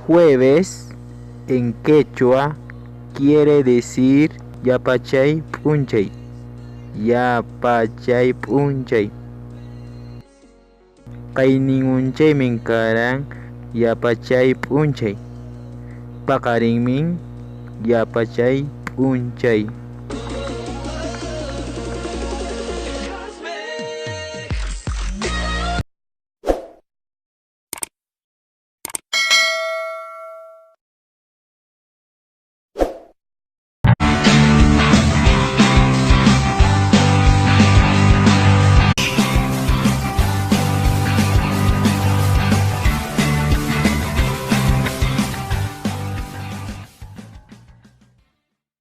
Jueves en quechua quiere decir yapachay p'unchay, yapachay p'unchay. Qayninunchaymin karan yapachay p'unchay, paqarinmin yapachay p'unchay.